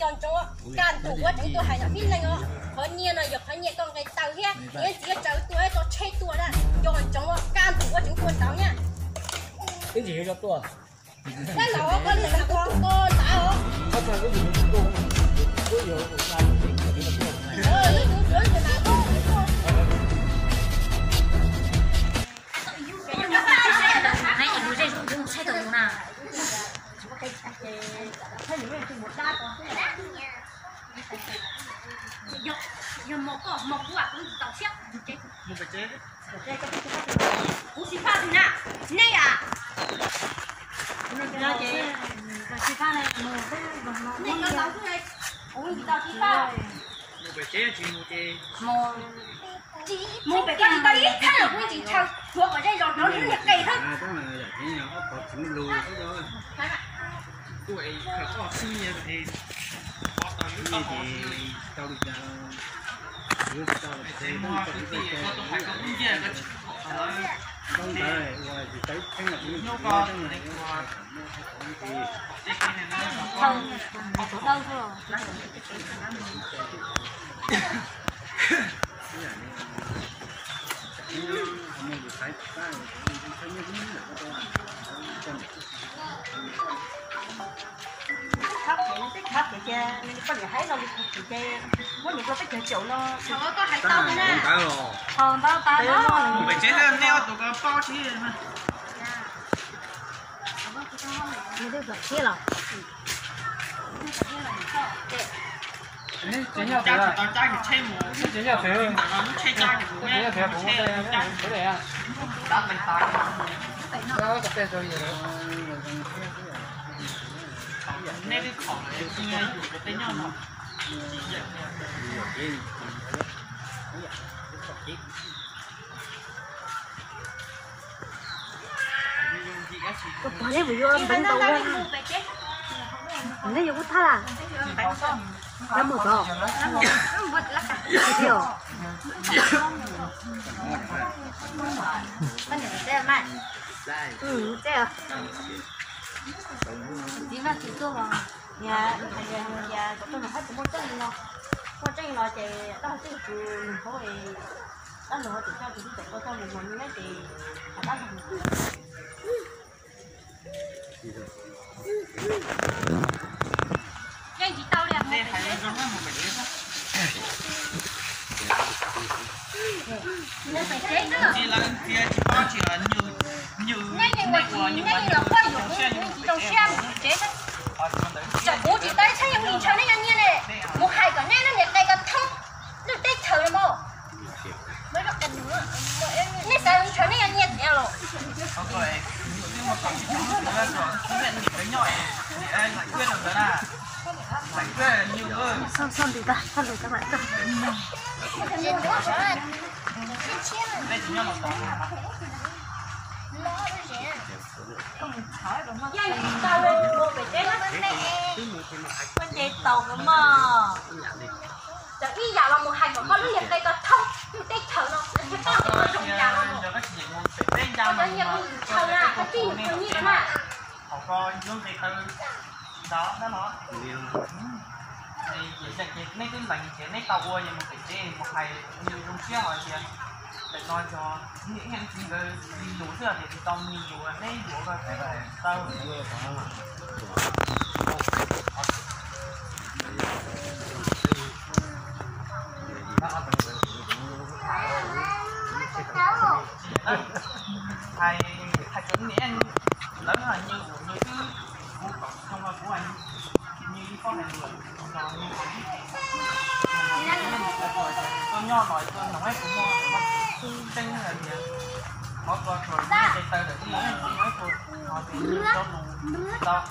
Nco ntsoov, kaj ntug ua tseem tuaj hais nom fib leej os. Qhov nyiaj no yog qhov nyiaj koj nqis taw thiab, nyiaj txiv tsaws tuaj, tso tsheb tuaj na. Nco ntsoov, kaj ntug ua tseem tuaj ntaus nyaj. Ib ntsis yuav tuaj. Koj los koj li mas koj tuaj ntaus os. Yog mos koj mos kuv, kuv tsis tau siab. Kuv xyiv faj twg na, nej a? Nej cov laus xwb, kuv tsis tau xyiv faj. Mus pem koj tsis tau ib thaj los kuv tsis ntshaw, tshuav kom zej zos rov niag qe thawj. Khab phem, peb khab phem ces koj niam hais no li kuv phem ces muab nws rau peb caug caum no. Thaum ntawd tas no. Pem tsev nej ob tug ko paub tsis. Nws twb kom thiab los. Tsev nyob tsev, tsev nyob tsev, lub tsheb cab, tsev nyob tsev kuv muab tej tsev daim. Nej twb khom yus tej nyob no. Koj pom nej mus yuav npeev tau ua, nej yuav kuj thaj la. Cov mus tod. Tiag. Txiv mas txiv tuaj los, kom tuaj nrog hab tsis muaj tseeb li no, muaj tseeb li no ces dab laug twb tsis nug hauv, dab laug ho tseem coj tus tub txawm tuaj coj mus mus li na ces dab laug yeej tsis tau li. Tsis lawv txiav tsis paub tsis los nyuj, nyuj nej los poj yuav kuv tsis zoo siab mus tsev xwb. Txawm kuv tsis tau ib txhiab yeej mus ntshaw nej cov nyiaj ne, mus hais kom nej lub niam qe ko thoob lub teb chaws los mas. Nej xav ntshaw nej cov nyiaj tiag los? Yeej tsis tau li, mus pem tsev na. Koj ces taus kawg mog. Txawm ib yam los mus hais kom koj lub niam qe ko thoob lub teb chaws no, lawv thiaj paub tias koj zoo li cas los mus. Koj cov nyiaj kuj ntshaw na, koj tij nws kawg nyiaj na. Nej twb lees ces nej tau ua ces mus pem tsev mus hais zoo siab hais tias ntawm no yog ib txiv nkawd lus xwb tias tsis tau me lus, neb yuav tau. Hais, hais cov niam lawv nws, nws twb kuv kom xyoo no kuv nws ib pob hais lus, nws tuaj nyob no tuaj noog ib kuv muaj tseeb hais tias qhov ko tsuas nyob tej taw lawm ib ib tus ho tus nws cov lus tau.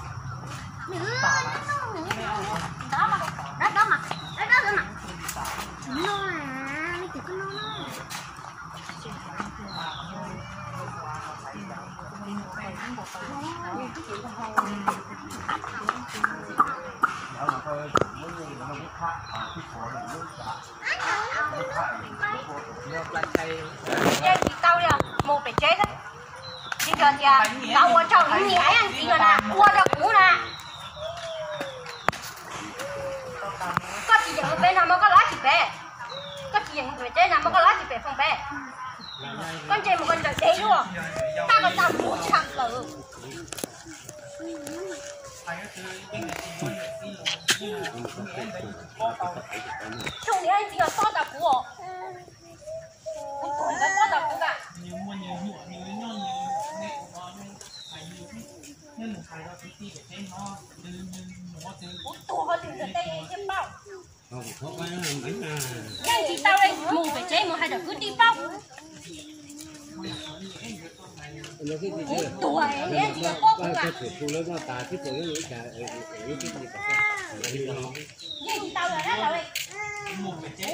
Yeej tsis tau li, mus pem tsev xwb. Tsis yog tias tau ua rau nws niam ntxiv no na, ua rau kuv na. Koj tsis yeem mus pem no mas koj los tsis pem. Koj tsis yeem mus pem tsev no mas koj los tsis pem foom pem. Koj ntsia mus koj ntsawm dev luaj, tab koj txaj muag tshaj plaws. Xyoo niam txiv los tob tau kuv os. Kuv tuag nkawd tob tau kuv a. Kuv tuag ho twg ntawm tej thiaj paub. Yeej tsis tau li, mus pem tsev mus hais rau kwv tij paub. Kuv tuag niam txiv paub kuv a. Yeej tsis tau lawm na lawv. Mus pem tsev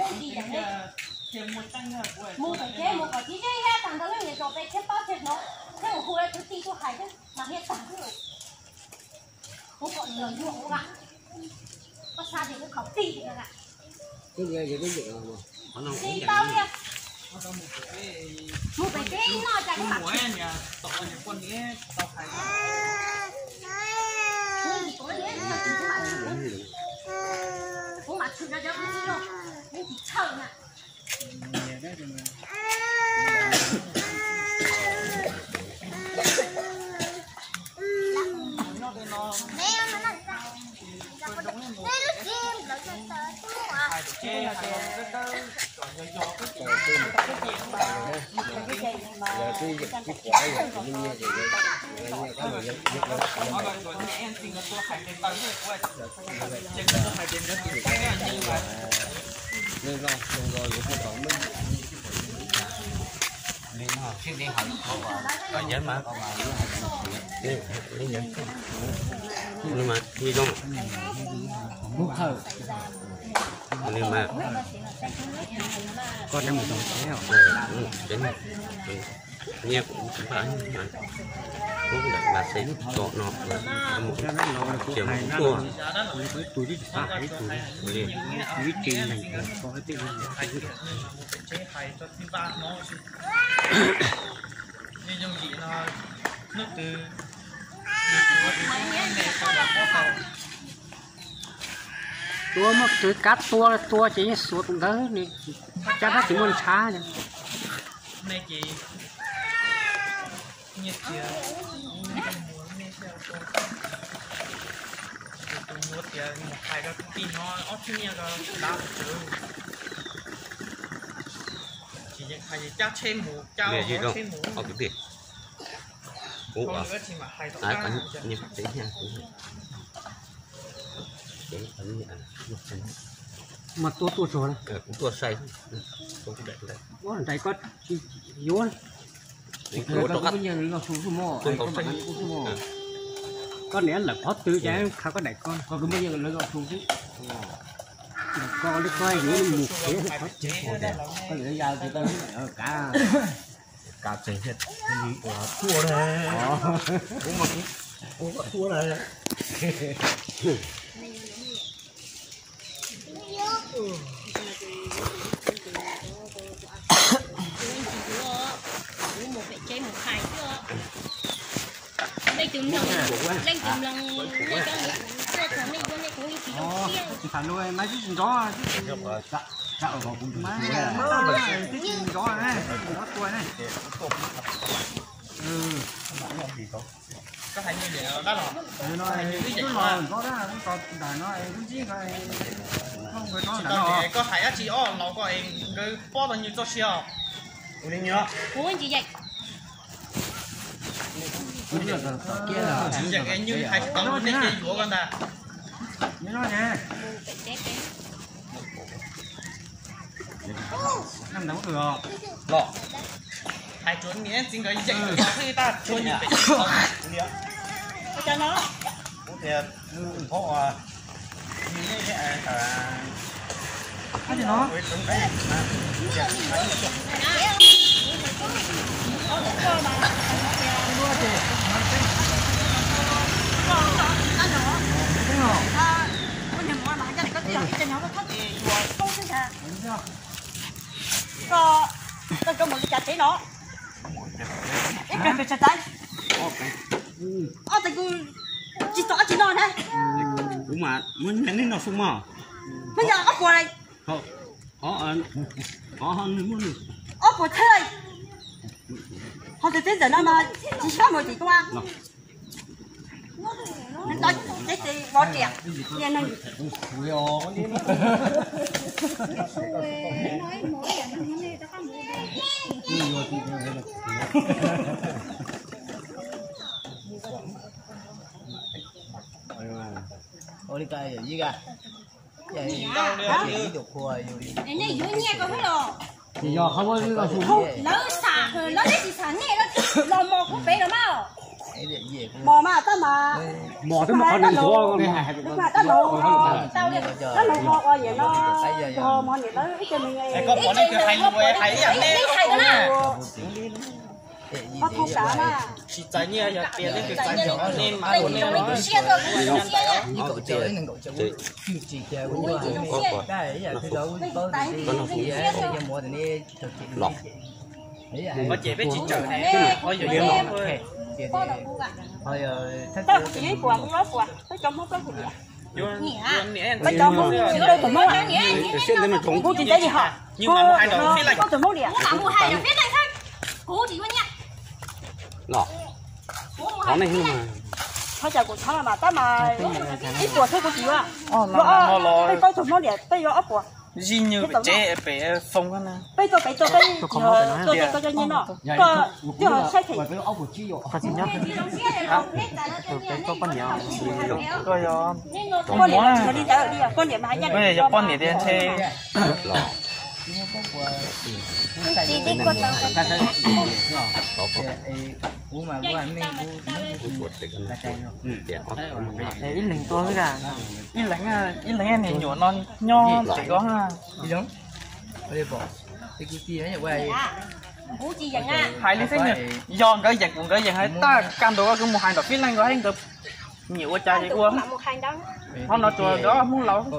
mus kom tib zeb thiab tag ntawd lub niam tso pem thiab paub thiab hnov thiab mus hu kwv tij tuaj hais thiab mas thiaj tag xwb. Kuv kom nws los yuag kuv a. Koj xa ces kuv khav plig li a. Tsis tau li. Mus pem tsev no cas kuv mam tshwm. Kuv mam tshwm no cov kwv tij los yeej tsis txhawj na. Nyiaj kuv tsis npaj, kuv lam xav tom no, mus kiag mus tuaj li. Tua muaj twv kav tua, tua ces yeej xuav tus ntawd, cab tab tsis muaj ntshav. Nej ces nyiaj txiag, nej thiaj ua, tus muab tias mus hais rau kwv tij no ob tug nyiaj ko dav tus tswv. Tsis yeej hais cab tsheb mus, cab tsheb mus. Mas tua tuaj tsuag na. Kuv tuaj sai, ua nraim koj tsis yuav. Koj niam lawm qhov twg ces khav koj daim ko, koj li koj yuav mus khiav qhov twg, koj lawv ya kav. Kav tseem thiaj li ua tuaj na. Kuv mas kuv ua tuaj na. Kuv mus pem tsev mus hais xwb. Leej twg mloog, leej twg mloog nej cov mus kuv tuaj txog nej yuav nej kuv yeej tsis zoo siab. Tsis tham lus mas twb tsis nrov, twb tsis nrov, twb tsis nrov, nrov tuaj ne. Koj hais nws dab los? Twb los nrov dab, twb tos nram no, twb ntsib nkawd nrov nram no. Koj hais dab tsi ob laus ko es nkawd paub tau nws txoj sia os. Kuv tsis yeem. Tsis yeem es nws hais tsis tau nej ces yuav koj ntag. Los, hais tsuav niam txiv nkawd yeem los xwb tab tsuav nws pem. Koj, koj mus li cas tsev no? Ib pliag pem tshais tais. Ob txais kuv tsis txog ob tsis noj na. Kuv mas muab nyiaj nej noj xwb mog. Muab yog ob puas, ob puas thawj, ho tus txiv ntxawm no mas tsis sab mus tim tua. Nws tau tsev tes vov riam, niag neeg. Lawv xam, lawv tsis xam nej los mos kuv pem los mas. Mos mas tab mas, mos twb mus qhov nws nthuav, tab laus, tab laus ho ua yam no, yog mos niam lawv ib co me, hais na. Tsis txais nyiaj, yog tias leej twg txais nyiaj nej mam hu nej. Los, ces peb tsis tsawg ne, o yog li no. Kuv tsis teb li hos, kuv tsis teb li hos. Los, thov nej, thov cas kuv thov mas tab mas ib puas xwb kuv tsis yuav. Peb tau tus hmoob liam peb yuav ob puas. Zij nyuj pem tsev pem foo na. Peb tuaj pem tuaj peb tuaj ces koj cov nyiaj no, koj twb saib them. Poj niam mas hais nyiaj li ntawd, poj niam mas hais nyiaj li ntawd. Yog poj niam tiag ntshe. Ib leeg tuaj xwb, ib leeg, ib leeg niag nyuam no nyob tsev ko. Hais li xwb, yog nkawd yeem kuv nkawd yeem hais tag kaj ntug kuv mus hais nram Fib Leej ko, nkawd nyiam ua cas ua. Qhov no tsuas nkawd ob hmoob laus.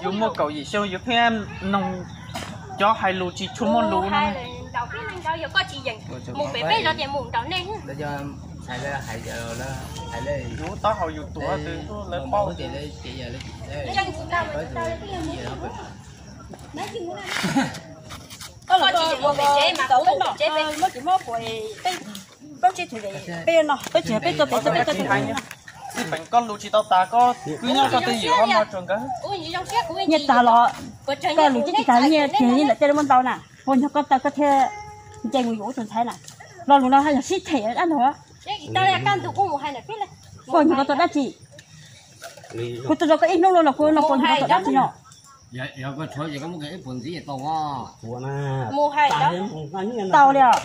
Yus muaj kaum yim xyoo yus pheej noog cov hais lus tsis tshua muaj lus no. Yus taub hau yus tuav twg lawv paub. Peb no peb tsis peb tsis hais, tsis peem koj lus tsis tau tas, koj twb nyob koj twb ywm ob no tsuas nkawd. Nyiaj tag los koj lus twb tsis tas, nyiaj kiag li ntawm tej lub muab ntau na, puas nyuag koj taw koj thiaj nce mus yuav tus ntxhais na. Lo lus no yog sib them dab laug. Puas nyuag koj tua dab tsi? Kuv tua rau koj ib hnub los kuv no puas nyuag koj tua dab tsi no? Tau li os.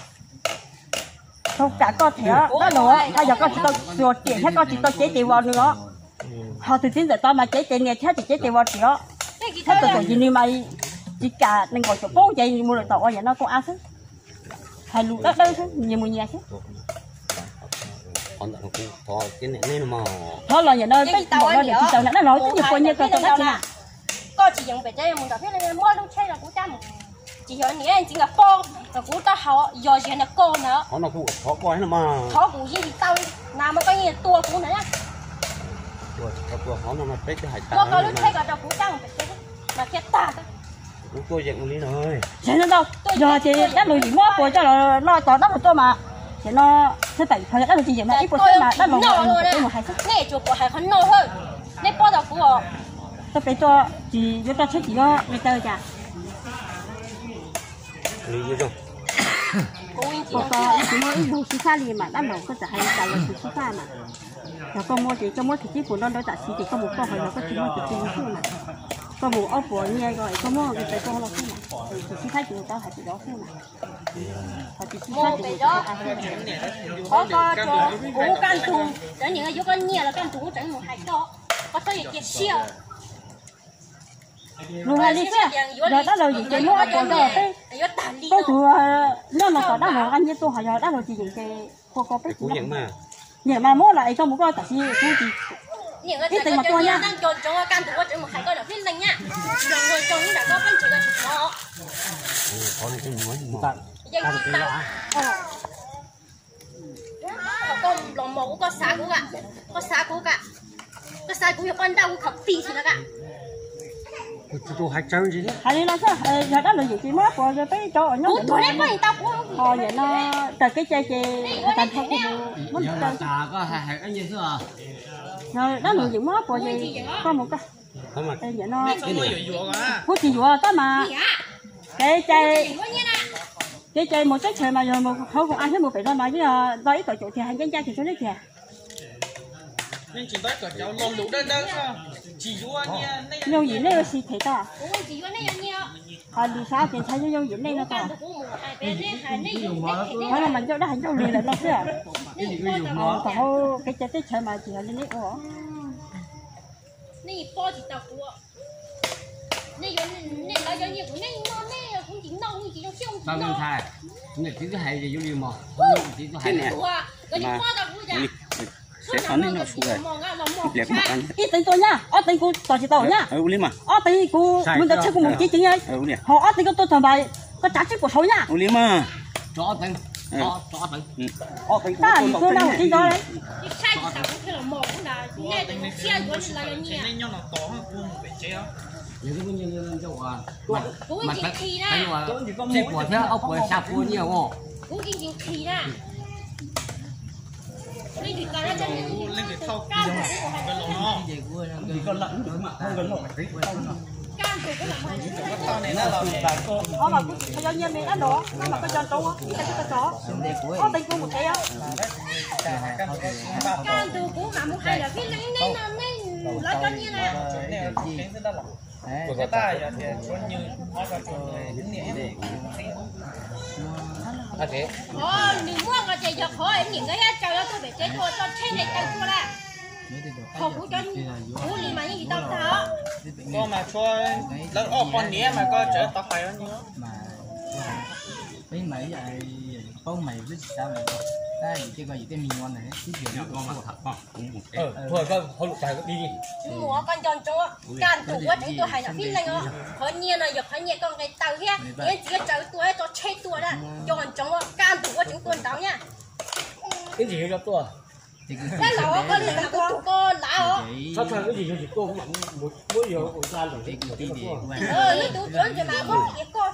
Tau kam koj them dab laug, yog koj tsis tau xuas riam thiab koj tsis tau cev tes vos nws os. Ho tus txiv ntxawm tod mas cev tes nias thiab tsis cev tes vos riam os. Thiab txawm txawm ces nws mas tsis kam nees nkaum caum poob ces mus lawm tom uas yam no kuj av xwb. Hais lus dawb dawb xwb, nyias mus nyias xwb. Thov los yam no peb npaum no niam tsis tau na, dab laug twb nyuag puas nyiaj koj tau dab tsi na. Koj tsis yeem pem tsev mus nram Fib Leej muab lub tsheb rau kuv cab mus. Tsis yog niam ntxiv nkawd poj, kuv taub hau yog ziag ntawm koj ntawd. Thov kuv yeej tsis tau li na, mas koj yeej tua kuv ntawd na. Muab koj lub tsheb ko rau kuv cab mus pem tsev mas thiaj tag. Yog ces dab laug yim muab puas coj los noj tos dab laug tuaj mas, ces no xwb tam thov dab laug tsis yeem mas ib puas xwb mas dab laug peb mus hais xwb. Nej tsuas pom hais qhov no xwb, nej paub tau kuv os. Tau pem tuaj tsis yuav tau tsheb tsis yuav li tau cas. Kuv tsis muaj ib zaug sib fab li mas dab laug koj txawm hais li cas los tsis sib fab mas. Yog koj muaj ces koj muab tus tib puas nrov nrov tam sim ces koj mus koj, ho yog koj tsis muaj ces cia li xwb mas. Koj mus ob puas nyiaj ko es koj muab nqi tes koj los xwb mas, tsis sib fab ces tau hais tias zov xwb mas. Ho tsis sib fab ces qhov ko kuv kaj ntug, cov niam yuav koj nyiaj los kaj ntug kuv tseem mus hais koj, koj txhob cia siab. Lus hais li xwb, yog dab laug yim ces muab ob puas rau peb, peb tus nyob no kom dab laug nqa nyiaj tuaj, ho yog dab laug tsis yeem ces puas ko peb tus nyob. Nyiam mas muab los es koj mus koj tam sim kuv tsis, ib teev mas tuaj nyab. Los mos kuv, koj xav kuv ka, koj xav kuv ka, koj xav kuv yog koj nrauj kuv khaws pis xwb na ka. Hais li no xwb, yog dab Ntxoov Yim ces muab puas yog peb cov uas nyob ntawm no, ho nim no raws kev cai ces tag nrho kuv mus muab nws tau. Dab Ntxoov Yim muab puas ces koj mus koj. Nim no kuv tsis yuav tab mas kev cai, kev cai mus teb chaws mas yog mus hauv Hoo An thiab mus pem no mas yeej yog nto ib kaum caum tias hais ncaj ncaj tias tso neb tiag. Yooj yim nej ua si them tau. Ho lwm sab ces ntshai yooj yim nej no tau. Qhov no mas ncauj dab hais ncauj lwm lawm no xwb. Tom hauv kev cai teb chaws mas tsis yog li nej ua. Ib teev tuaj nyab, ob teev kuv tom tsis tau nyab. Ob teev kuv mus ceev ceev, ho ob teev koj tuaj txog npas, koj tsav tsib puas saud nyab. Tab sis kuv nrog kuv txiv ntxov. Tsib puas thiab ob puas xya puas nyiaj os. Qhov mas kuv tsis yog nyiaj me dab no, tab mas koj nco ntsoov, ib teev koj txog, ob teev kuv mus tsev os. Kaj ntug kuv mam mus hais lawm, fij leej nej no nej lawv cov nyiaj na. Nws muaj nqo ces yog qhov niam nkawd thiaj tsaws los tuaj pem tsev tuaj tso tsheb ntes taw tuaj na. Qhov kuv cov, kuv li mas yeej tsis tau tag os. Koj mas tshuav lawv ob poj niam mas koj tseem tau hais. Kuv mus koj nco ntsoov, kaj ntug kuv tseem tuaj hais no fij leej os. Qhov nyiaj no yog qhov nyiaj koj nqe taw thiab, nyiaj txiv tsaws tuaj tso tsheb tuaj na. Nco ntsoov, kaj ntug kuv tseem tuaj nraud nyab. Ib ntsis yuav tuaj. Dab laug, koj li mas kuv tus koj lav os. Ib tug tuav ntses mas muab ib yam koj.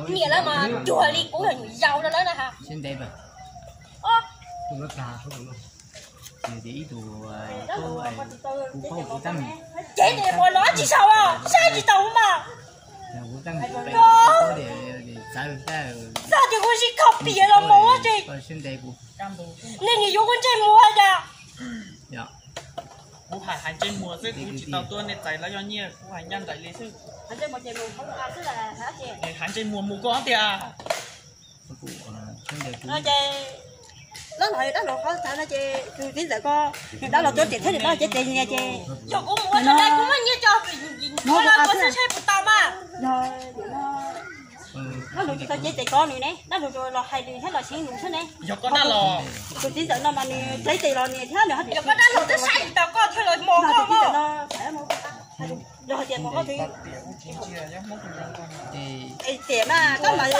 Niam lawv mas cuag li kuv yog nyuam yaus no lawm na ha. Ces tes puas los tsis sau, saib tsis taus mas. Txawj tias kuv sib kho piam los mus tsis. Nej niam yuav kuv ntsej muag cas? Kuv hais hais ntsej muag xwb, kuv tsis tau tuaj nej txais lawv yog nyiaj, kuv hais ncaj nraim li xwb. Hais ntsej muag mus koj tiag. Ces dab laug, dab laug qhov txawv no ces tus txiv ntxawm ko, nws dab laug tuav riam thiab nws dab laug cev tes nyias ces yog kuv mus ua tsis tau, kuv muaj nyiaj tso, kuv los kuv xwb seb puas tau mas. Dab laug tsis tau cev tes ko nws ne, dab laug los hais nws thiab los siv nws xwb ne. Yog koj dab laug, tus txiv ntxawm no mas nws cev tes los nws thiab nws, yog koj dab laug twb saib tsis taus koj thiaj los mos koj. Yog hais tias mus qhov twg, es tiam mas koj mas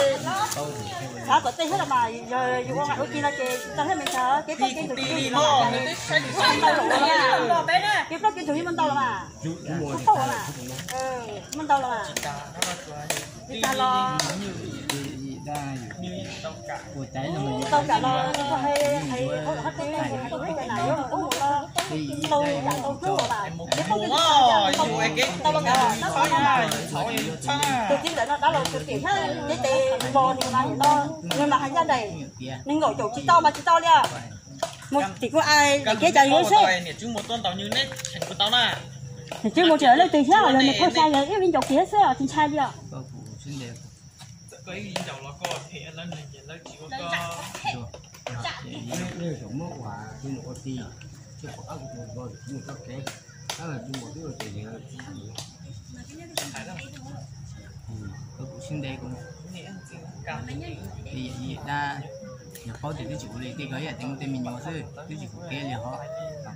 xav kom tej thiab los mas yog yus ua nqaim ua ci no ces tsis tau thiab me ntxhais, kev koj kev ntug tsis yog yus ntau los, kev koj kev ntug yeej muaj ntau los mas, muaj ntau los mas, tsis tag los tau kam los hais hais hauv qhov twg hais hauv qhov twg na, yuav mus ub mus no, tau yam tau hlub los mas, kev koj kev ntug tsis yog yus ntau los mas, tus txiv ntxawm no dab laug tus tiam thiab cev tes mos nws mas no, nws mas hais ncaj nraim, nws nkaum caum tsis tau mas tsis tau li. Mus tim kuv a, kev cas yuav xwb. Niam tsis mus tsev, leej twg thiab yog nws phauj xya yog ib viv ncaus kiag xwb tsis ntshai li os. Kuv tsis ntev kuv, yog paub tias twb tsis ua li tej ko ib yam tej me nyuam xwb, twb tsis pom kev li hos.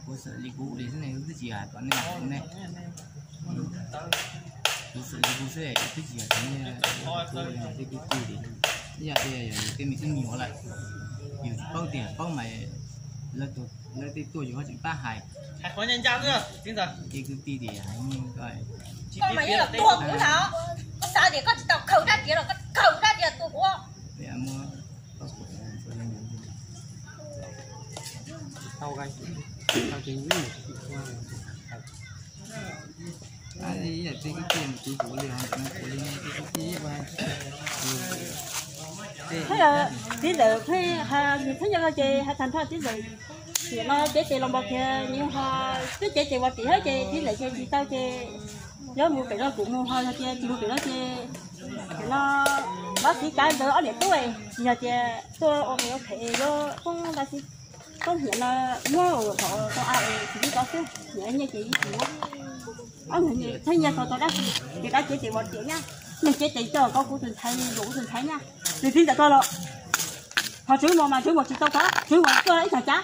Kuv xwm li kuv ua li xwb ne, twb tsis hais kom nej ua ne. Kuv xwm li kuv xwb, twb tsis hais kom nej ua li tej kwv tij li. Yog tias yus tej me tub me nyuam lawm, yus tsis paub tias paub mas lawv tej tuaj yus ho tseem pab hais. Hais qhov ncaj ncaj xwb, txiv ntxawm. Ces kwv tij tias hais koj mas yeej los tuag kuv na. Koj xav tias koj tsis tau khaws rab riam los koj khaws rab riam tuag kuv. Txiv ntxawm, yus txheeb nyob ces hais tag nrho txiv ntxawm. Tiam no cev tes los npog kiag nws ho twb cev tes ua tiam thiab ces txiv ntxawm ces tsis tau ces yuav mus pem no kuv mus ho yog tias tsis mus pem no ces no Npab Xis kav ntawd ob niam tub, tsis yog tias tuaj ua phem ua phem yuav poob Npab Xis, poob hniav no muab thov tau a es tsis tau xwb, hniav nyiaj ces ib tsis muab. Ob tug txheeb nyiaj txog tau dab tsi, ces dab cev tes ua tiam nyab, nws cev tes coj kov kuv tus ntxhais, yuam kuv tus ntxhais nyab, nws txiv ntxawm tau los. Ho Tswv Muas mas Tswv Muas tsis tau txhob, Tswv Muas tuaj ib txog cav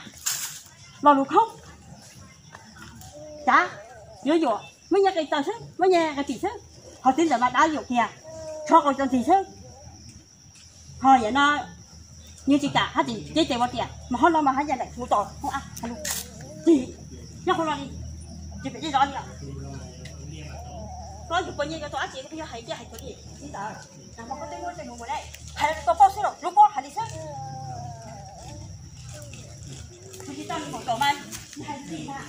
lo lus khoob, cav yuav yuam, muab nyiaj qi txawm xwb, muab nyiaj qi tim xwb. Ho txiv ntxawm mas dav yuam kiag, tsho qau cov ntxig xwb. Ho yam no nws tsis kam hab tsis cev tes ua tiam mas ho no mas hab yam daim mus tos hoob ab hais lus tsis nyob hauv no li, tsis pem zej zos li lawm. Koj yug puas nyiaj yuav tau dab tsi koj yog hais kiag hais tuaj li txiv ntxawm. Nag hmo koj twb muab tej mus mus ne, hais tau paub xwb los lub pob hais li xwb. Kuv tsis tau nws mus tom mas hais li mas,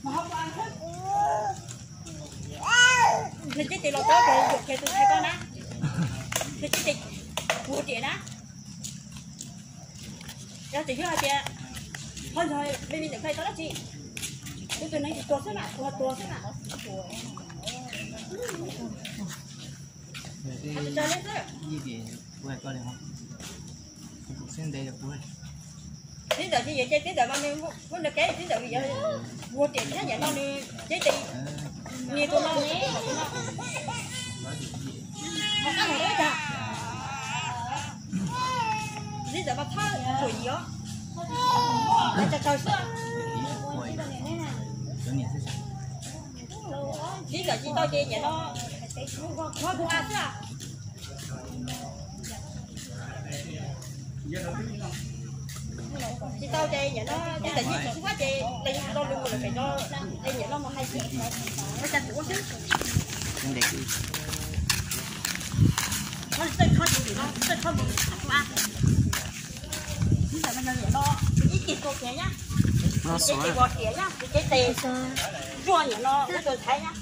mas ho kuv a xwb. Nws cev tes los txog ces yuam kiag tus ntxhais koj na, nws cev tes kuv tiam na. Yog tias yog hais tias ho yog me me ntawm koj tau dab tsi, kuv tus neeg tsis tuag xwb mas, kuv ho tuag xwb mas. Txiv ntxawm ces yuav ces txiv ntxawm mas nws muaj nws kev, txiv ntxawm vim yog ua tiam thiab yam no nws cev tes nias tus no, txiv ntxawm mas txhob tsuam yim os, lawv tsaws tsaws xwb. Txiv ntxawm tsis tau ces yam no muab kuv a xwb. Tsis tau ces yam no txiv ntxawm yeej tsis xub fab ces leej lo lus mus lawm pem no, leej yam no mus hais xwb, ua cas kuv ua xwb. Txawj kho ces no txawj kho mus kuv a. Txiv ntxawm mas yog yam no ib kis tua kiag nyab, ces tes ua kiag nyab, ces tes zuaj yam no ua tus ntxhais nyab.